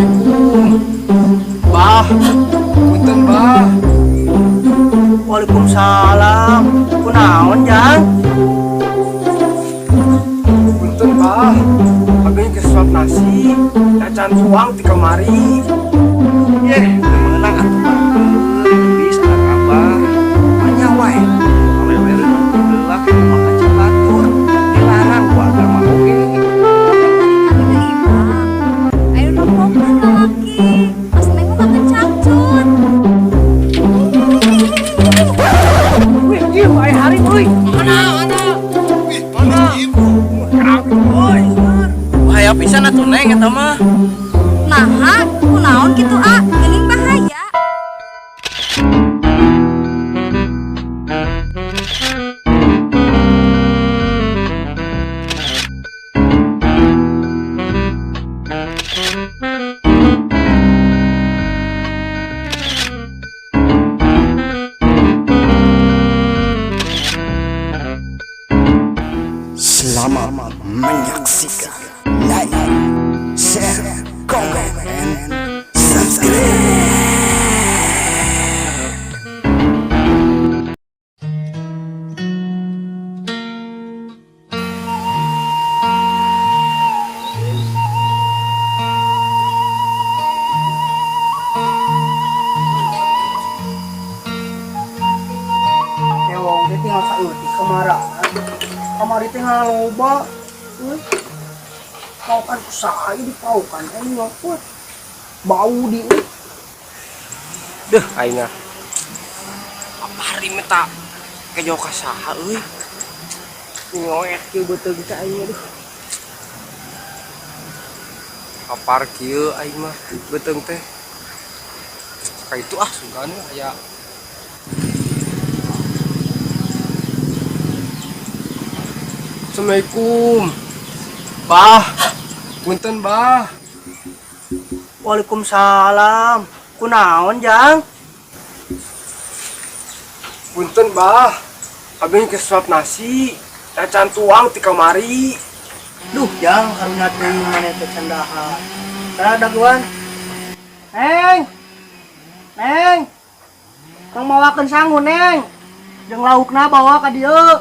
Assalamualaikum. Bah, punten, Bah. Waalaikumsalam. Kunaon, Jang? Punten, Bah. Abi ke suap nasi, tacan tuang ti kamari. Yeh, teu meunang atuh, bager geulis anak abah. Manya wae. Awewe heula ke kumaha cek batur. Dilarang ku agama oge. Ayo nempokeun lalaki. Pas neng mah makan cangcut. Wih, ieu aya harim euy. Mana, mana? Wih, mana? Kerang euy. Bahaya pisan atuh, Neng, eta mah. Naha, kunaon kitu, ah? Geuning bahaya. Selamat menyaksikan. Like, share, comment, and subscribe. Kewong teh tinggal saeutik kamarana. Kamari teh ngaloba. Euy. Paukan ku saha ieu dipaukan aing nyokot. Bau di euy. Deh, aing ah. Apa hari minta kejo ka saha euy? Nyoet kieu beuteung teh aing, aduh. Apar kieu aing mah beuteung teh. Ka itu ah sugan aya. Assalamualaikum. Bah, punten, Bah. Waalaikumsalam. Kunaon, Jang? Punten, Bah. Abi ke suap nasi, tacan tuang ti kamari. Duh, Jang, karunya teuing maneh teh can dahar. Tara daguan. Neng. Neng. Kang mawakeun sangu, Neng. Jeung laukna bawa ka dieu.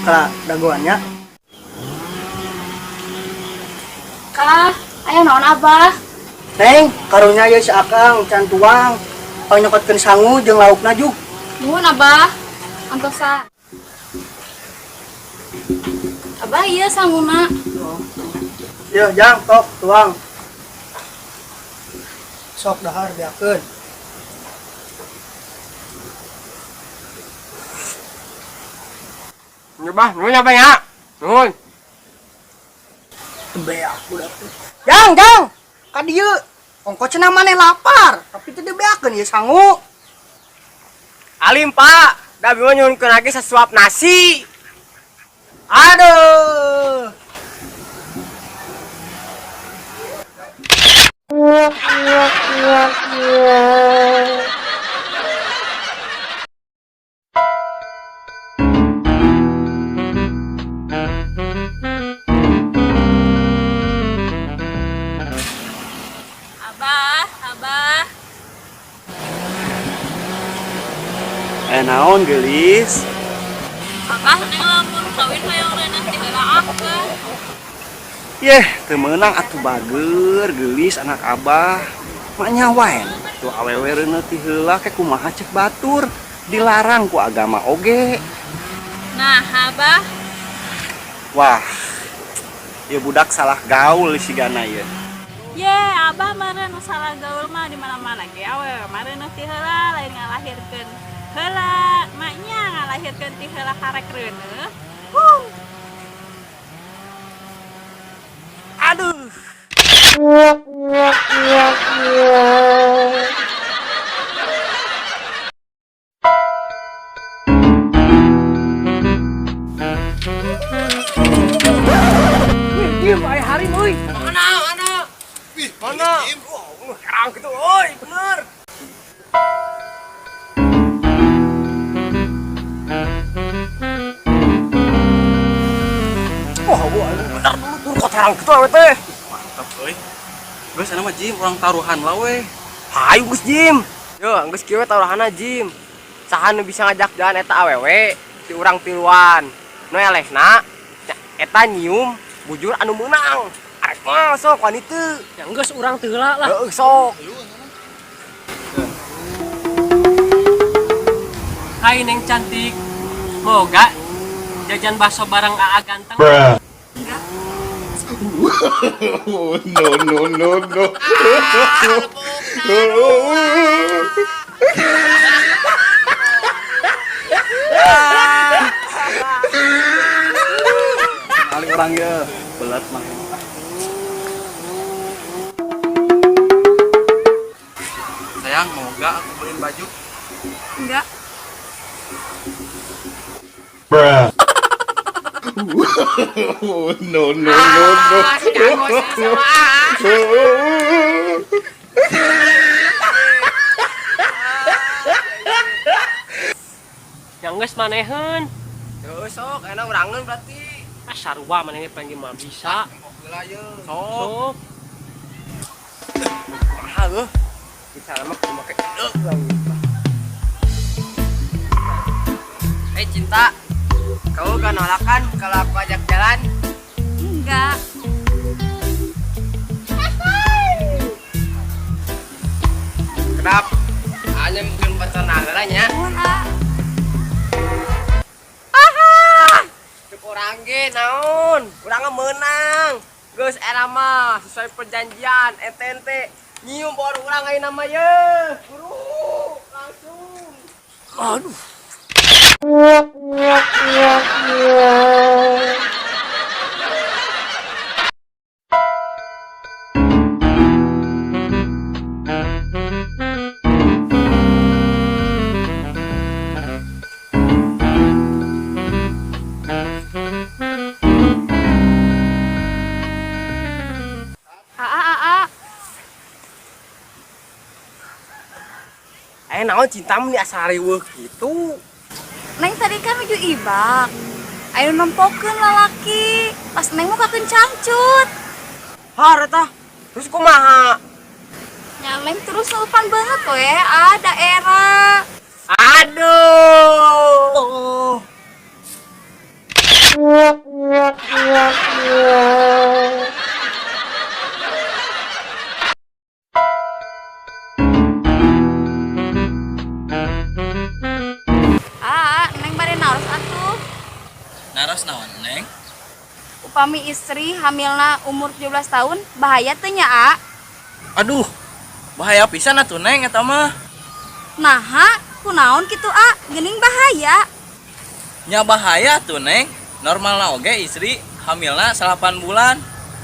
Kala dagoannya. Kah, aya naon, Abah? Neng, karunya ieu si Akang can tuang. Pangnyokotkeun sangu jeung laukna jug. Nuhun, Abah. Antosan. Abah, iya sanguna. Yo, Jang, tok tuang. Sok dahar, beakeun. Nya, Bah, nuhun ya, Bah ya. Nuhun. Beak budak teh. Jang, Jang, ka dieu. Ongko cenah maneh lapar, tapi teu dibeakeun ieu sangu. Alim, Pak. Da abi mah nyuhunkeun lagi sesuap nasi. Aduh. Abah, Abah. Eh, naon, geulis? Abah, neng lamun kawin hayang reuneuh ti heula ah. Yeh, teu meunang atuh, bager geulis anak abah. Manya wae tuh awewe reuneuh ti heula ke kumaha cek batur. Dilarang ku agama oge. Nah, Abah. Wah, ya budak salah gaul sigana ieu. Ye, Abah, meureun nu salah gaul mah di mana-mana ge awewe mah reuneuh ti heula, lain ngalahirkeun heula. Maknya ngalahirkeun ti heula karek reuneuh. Huh. Aduh. Wih, ieu aya harim euy. Mana, mana? Wih, mana? Wah, kerang gitu euy, bener. Wah, wah, bener dulu tur kotorang gitu awe teh. Mantap euy. Geus ana mah Jim, urang taruhan lah we. Hayu geus Jim. Yo, geus kieu we taruhanna Jim. Saha nu bisa ngajak jalan eta awewe ti urang tiluan. Nu elehna nya eta nyium bujur anu meunang. Arek mah sok wani teu. Ya geus urang teu heula lah. Heueuh sok. Hai Neng cantik. Mau gak jajan bakso bareng AA ganteng? No, no, no, no. Kali orang ya belat mah. Sayang, mau gak aku beliin baju? Enggak. No, no, no, no. Ya geus maneheun. Heueuh sok, enak urangeun berarti. Ah sarua maneh pengen mah bisa. Heula ye. Sok. Kumaha eueuh. Bisa mah kudu make deuk lagi. Hei cinta, kamu gak nolak kan kalau aku ajak jalan? Enggak. Kenapa? Hanya mungkin pacar nya. Nuhun, A. Cuk urang ge naon? Urang ge meunang. Geus era mah sesuai perjanjian ente nyium baru urang ayeuna mah ye. Buru langsung. Aduh. A, A, A, A. Naon cintamu nih asa riweuh gitu. Neng tadi kan nuju ibak. Ayo nempokeun lalaki. Pas Neng mukakeun cangcut. Har eta. Terus kumaha? Nya Neng terus lepan banget we, ah daerah. Aduh. Ah, Neng bade naros atuh. Naros naon, Neng? Upami istri hamilna umur 17 tahun, bahaya teu nya, A? Aduh, bahaya pisan atuh Neng eta mah. Naha, kunaon kitu, A? Geuning bahaya. Nya bahaya tuh Neng. Normalna oge istri hamilna 8 bulan.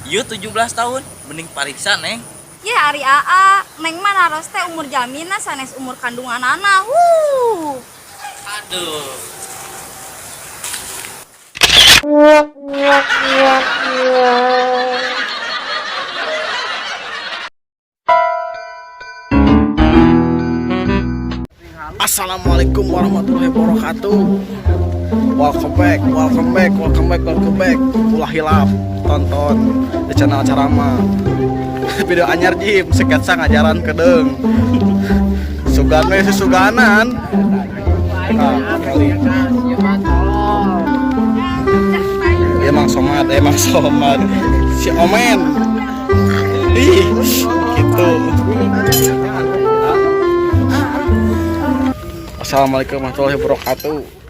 Ieu 17 tahun, mending pariksa Neng. Ya ari AA, Neng mah naros teh umur jamina sanes umur kandunganana. Huh. Aduh. Assalamualaikum warahmatullahi wabarakatuh. Welcome back, welcome back, welcome back, welcome back. Ulah hilap, tonton di channel Carama. Video anyar Jim, sketsa ngajaran kedeung. Sugan we susuganan. Nah, kali. Emang somad, emang somad. Si Omen. Ih, gitu. Assalamualaikum warahmatullahi wabarakatuh.